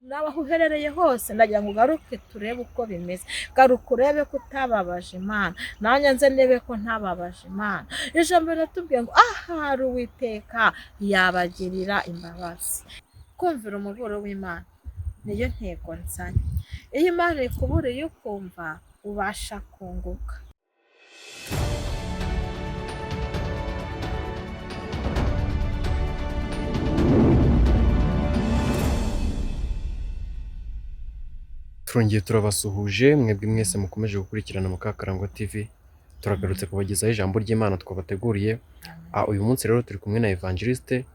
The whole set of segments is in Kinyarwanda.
Nawe aho uherereye hose, ndagira ngo ugaruke turebe uko bimeze. Garuka urebe ko utababaje Imana, nanjye nze ndebe ko ntababaje Imana. Ijambo riratubwiye ngo ahari Uwiteka yabagirira imbabazi. Kumvira umuburo w'Imana niyo ntego nzanye. Iyo Imana ikuburiye ukumva, ubasha kunguka. Turongeye turabasuhuje mwebwe mwese mukomeje gukurikirana Mukakarangwa TV. Turagarutse kubagezaho ijambo ry'Imana twabateguriye. Uyu munsi rero turi kumwe na Evangeliste,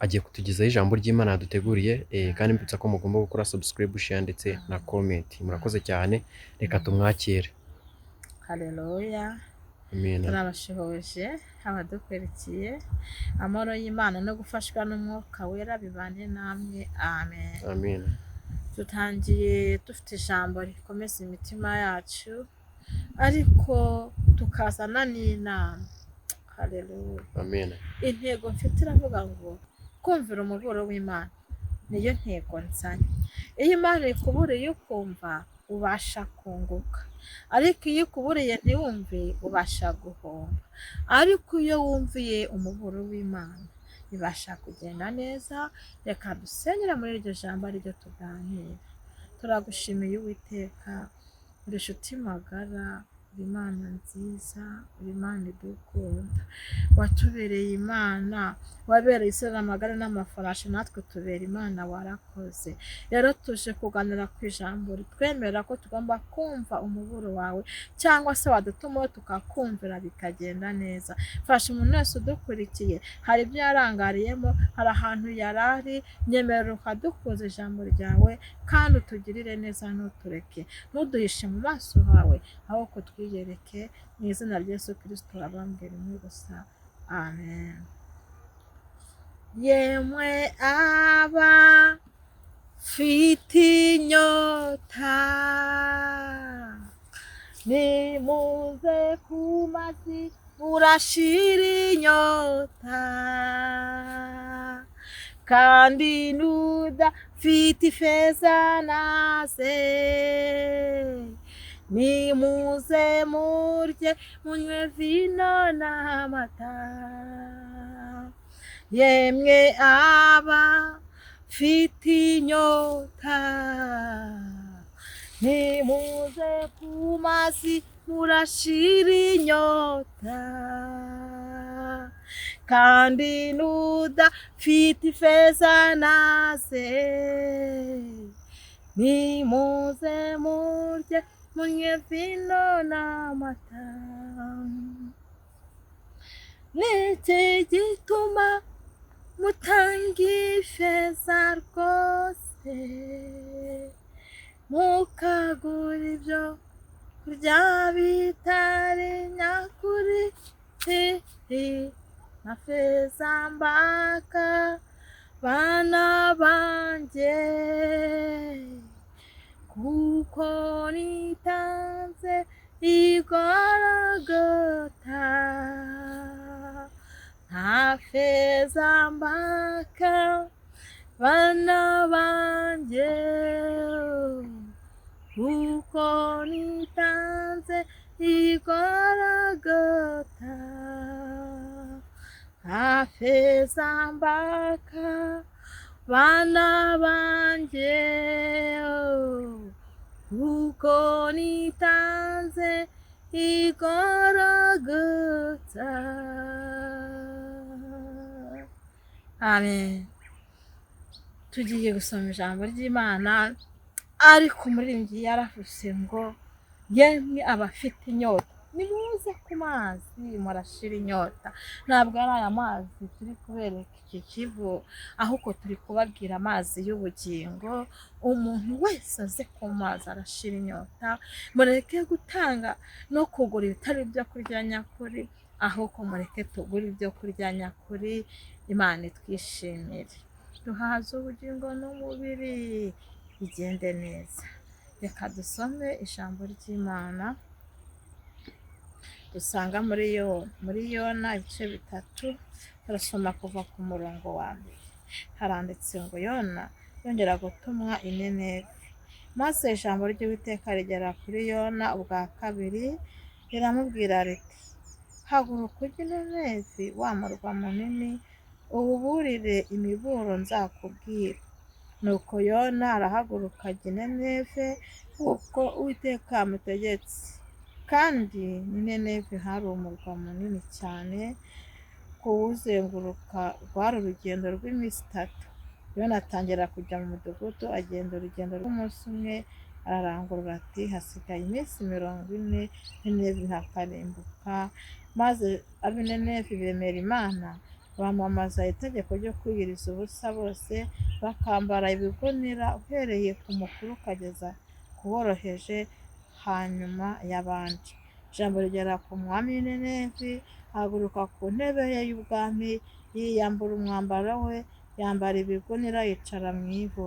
agiye kutugezaho ijambo ry'Imana yaduteguriye, kandi mbibutsa ko mugomba gukora subscribe, share ndetse na comment. Murakoze cyane, reka tumwakire. Haleluya. Amen. Turabashuhuje abadukurikiye, amahoro y'Imana no gufashwa n'Umwuka Wera bibane namwe, amen. Amen. Dutangiye dufite ijambo rikomeza imitima yacu, ariko tukazana n'inama. Haleluya. Amen. Intego mfite iravuga ngo kumvira umuburo w'Imana niyo ntego nzanye. Iyo Imana ikuburiye ukumva, ubasha kunguka, ariko iyo ikuburiye ntiwumve, ubasha guhomba. Ariko iyo wumviye umuburo w'Imana ibasha kugenda neza. Reka dusenyere muri iryo jambo ariryo tuganira. Turagushimiye Uwiteka, uri inshuti magara, uri Imana nziza, uri Imana idukunda, watubereye Imana, wabereye Isirayeli amagare n'amafarashi, natwe tubera Imana, warakoze. Rero tuje kuganira ku ijambo ritwemerera ko tugomba kumva umuburo wawe, cyangwa se wadutumaho tukakumvira bikagenda neza. Fasha umuntu wese udukurikiye, hari ibyo yarangariyemo, hari ahantu yari ari, nyemerera ukadukuza ijambo ryawe, kandi utugirire neza, ntutureke, ntuduhishe mu maso hawe, ahubwo twiyereke. Mu izina rya Yesu Kristo urabambwira imwe gusa, amen. Yemwe abafite inyota, nimuze ku mazi murashira inyota, kandi n'udafite ifeza naze, nimuze murye munywe vino n'amata. Yemwe abafite inyota, nimuze ku mazi murashira inyota, kandi n'udafite ifeza naze, nimuze murye munywe vino n'amata. Niki gituma mutanga ifeza rwose, mukagura ibyo kurya bitari nyakuri, na feza mbaka bana banjye, kuko nitanze i Golgota. Nta feza mbaka bana banjye, kuko nitanze i Golgota. Nta feza mbaka bana banjye, kuko nitanze i Golgota. Amen. Tugiye gusoma ijambo ry'Imana, ariko umuririmbyi yaravuze ngo yemwe abafite inyota nimuze ku mazi murashira inyota. Ntabwo ari aya mazi turi kubereka iki kivu, ahubwo turi kubabwira amazi y'ubugingo. Umuntu wese aze ku mazi arashira inyota. Mureke gutanga no kugura ibitari ibyo kurya nyakuri, ahubwo mureke tugure ibyo kurya nyakuri. Imana itwishimire, duhaze ubugingo n'umubiri, bigende neza. Reka dusome ijambo ry'Imana dusanga muri Yona ibice 3, turasoma kuva ku murongo wa mbere. Haranditse ngo Yona yongera gutumwa i Nineve. Maze ijambo ry'Uwiteka rigera kuri Yona ubwa kabiri, riramubwira riti: haguruka ujye i Nineve, wa murwa munini, uwuburire imiburo nzakubwira. Nuko Yona arahaguruka ajya i Nineve nk'uko Uwiteka yamutegetse. Kandi i Nineve hari umurwa munini cyane, kuwuzenguruka rwari urugendo rw'iminsi 3. Yona atangira kujya mu mudugudu, agenda urugendo rw'umunsi umwe, ararangurura ati: hasigaye iminsi 40 Nineve hakarimbuka. Maze ab'i Nineve bemera Imana, bamamaza itegeko ryo kwiyiriza ubusa bose, bakambara ibigunira uhereye ku mukuru ukageza ku woroheje hanyuma y'abandi. Ijambo rigera ku mwami w'i Nineve, ahaguruka ku ntebe ye y'ubwami, yiyambura umwambaro we, yambara ibigunira, yicara mu ivu.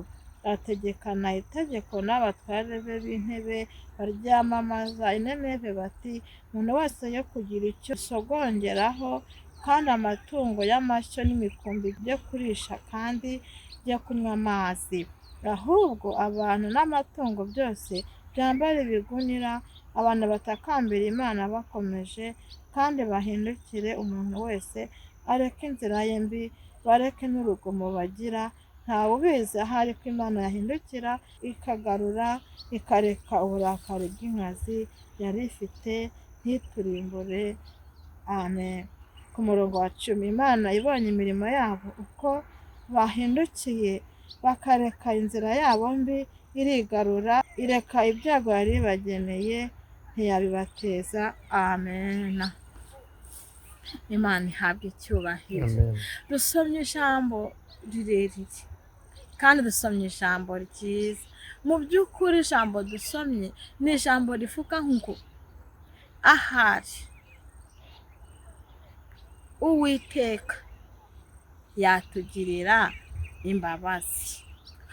Ategekana itegeko n'abatware be b'intebe, baryamamaza i Nineve bati: umuntu wese yo kugira icyo asogongeraho, kandi amatungo y'amashyo n'imikumbi byo kurisha kandi byo kunywa amazi, ahubwo abantu n'amatungo byose byambara ibigunira, abantu batakambira Imana bakomeje, kandi bahindukire umuntu wese areke inzira ye mbi, bareke n'urugomo bagira. Ntawe ubizi ahari ko Imana yahindukira ikagarura, ikareka uburakari bw'inkazi yari ifite, ntiturimbure. Amen. Ku murongo wa 10, Imana ibonye imirimo yabo uko bahindukiye bakareka inzira yabo mbi, irigarura, ireka ibyago yari ibageneye, ntiyabibateza. Amen. Imana ihabwe icyubahiro. Dusomye ijambo rirerire kandi dusomye ijambo ryiza. Mu by'ukuri ijambo dusomye ni ijambo rivuga ngo ahari Uwiteka yatugirira imbabazi.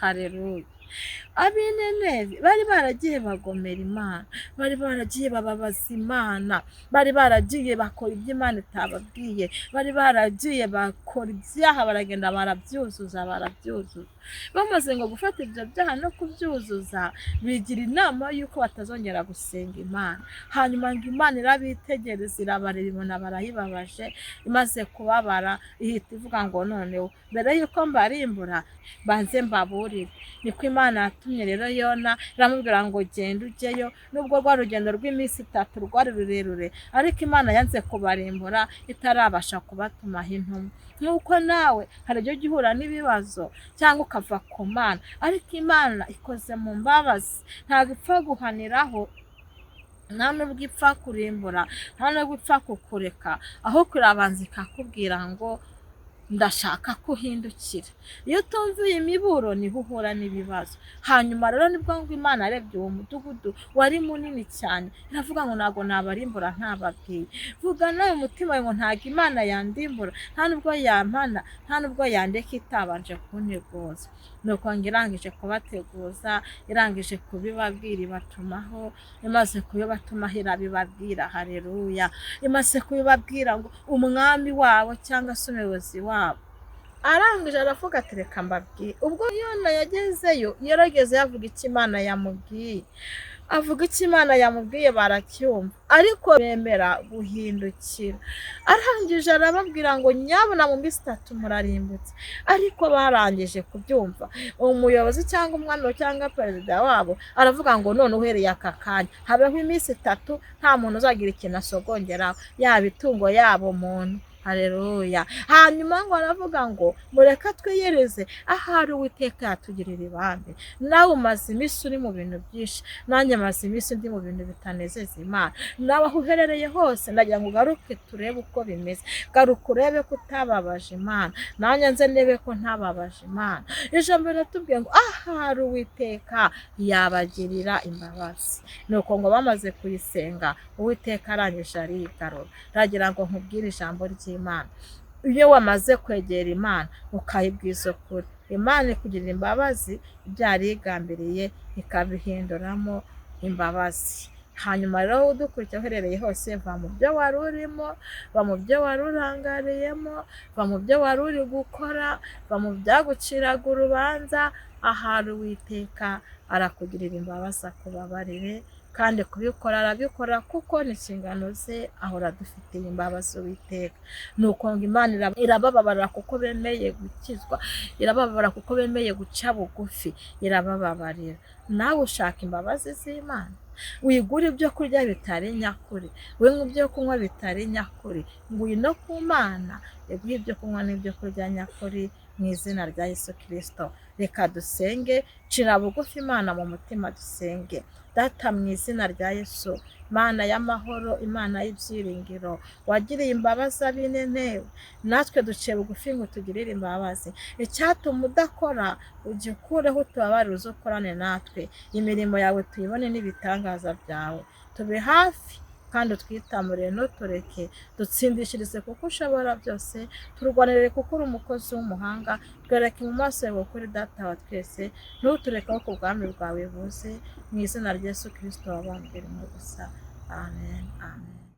Haleluya. Ab'i Nineve bari baragiye bagomera Imana, bari baragiye bababaza Imana, bari baragiye bakora ibyo Imana itababwiye, bari baragiye bakora ibyaha, baragenda barabyuzuza, barabyuzuza. Bamaze ngo gufata ibyo byaha no kubyuzuza, bigira inama y'uko batazongera gusenga Imana. Hanyuma ngo Imana irabitegereza, irabareba, ibona barayibabaje, imaze kubabara ihita ivuga ngo noneho mbere y'uko mbarimbura banze mbaburire. Niko Imana yatumye rero Yona, iramubwira ngo genda ujyeyo, nubwo rwa rugendo rw'iminsi 3 rwari rurerure, ariko Imana yanze kubarimbura itarabasha kubatumaho intumwa. Nk'uko nawe hari igihe ujya uhura n'ibibazo cyangwa ukava ku Mana, ariko Imana ikoze mu mbabazi, ntabwo ipfa guhaniraho, nta nubwo ipfa kurimbura, nta nubwo ipfa kukureka, ahubwo irabanza ikakubwira ngo ndashaka ko uhindukira. Iyo utumviye imiburo niho uhura n'ibibazo. Hanyuma rero nibwo ngo Imana yarebye uwo mudugudu wari munini cyane, iravuga ngo ntabwo nabarimbura ntababwiye. Vuga nawe umutima ngo ntabwo Imana yandimbura, nta nubwo yampana, nta nubwo yandeka itabanje kunteguza. Nuko ngo irangije kubateguza, irangije kubibabwira, ibatumaho, imaze kubibatumaho irabibabwira. Haleluya. Imaze kubibabwira ngo umwami wabo cyangwa se umuyobozi wabo arangije aravuga ati reka mbabwire. Ubwo Yona yagezeyo, yarageze yavuga icyo Imana yamubwiye, avuga icyo Imana yamubwiye baracyumva, ariko bemera guhindukira. Arangije arababwira ngo nyabuna mu minsi 3 murarimbutse, ariko barangije kubyumva. Umuyobozi cyangwa umwami cyangwa perezida wabo aravuga ngo none uhereye aka kanya habeho iminsi 3 nta muntu uzagira ikintu asogongeraho, yaba itungo yaba umuntu. Haleluya. Hanyuma ngo aravuga ngo mureke twiyereze ahari Uwiteka yatugirira ibambe. Nawe umaze iminsi uri mu bintu byinshi, nanjye maze iminsi ndi mu bintu bitanezeza Imana. Nawe aho uherereye hose ndagira ngo ugaruke turebe uko bimeze, garuka urebe ko utababaje Imana, nanjye nze ndebe ko ntababaje Imana. Ijambo riratubwiye ngo ahari Uwiteka yabagirira imbabazi. Nuko ngo bamaze kuyisenga, Uwiteka arangije arigarura. Ndagira ngo nkubwire ijambo ry'Imana. Iyo wamaze kwegera Imana ukayibwiza ukuri, Imana ikugirira imbabazi, ibyo yari igambiriye ikabihinduramo imbabazi. Hanyuma rero udukurikira uherereye hose, va mu byo wari urimo, va mu byo wari urangariyemo, va mu byo wari uri gukora, va mu byaguciraga urubanza, Ahari Uwiteka arakugirira imbabazi akubabarire, kandi kubikora arabikora kuko ni inshingano ze, ahora adufitiye imbabazi Uwiteka. Nuko ngo Imana irabababarira kuko bemeye gukizwa, irababara kuko bemeye guca bugufi, irabababarira. Nawe ushaka imbabazi z'Imana, wigure ibyo kurya bitari nyakuri, winywe ibyo kunywa bitari nyakuri, ngwino ku Mana iguhe ibyo kunywa n'ibyo kurya nyakuri mu izina rya Yesu Kristo. Reka dusenge, cira bugufi Imana mu mutima dusenge. Data mu izina rya Yesu, Mana y'amahoro, Imana y'ibyiringiro, wagiriye imbabazi ab'Inenewe, natwe duciye bugufi ngo tugirire imbabazi. Icyatuma udakora, ugikureho utubabarire, uze ukorane natwe, imirimo yawe tuyibone n'ibitangaza byawe. Tube hafi kandi utwitamurire, ntutureke, dutsindishirize kuko ushobora byose, turwanirire kuko uri umukozi w'umuhanga, twereke mu maso yawe kuko uri data wa twese, ntutureke aho ku bwami bwawe buze, mu izina rya Yesu Kristo wabambwe rimwe gusa. Amen, amen.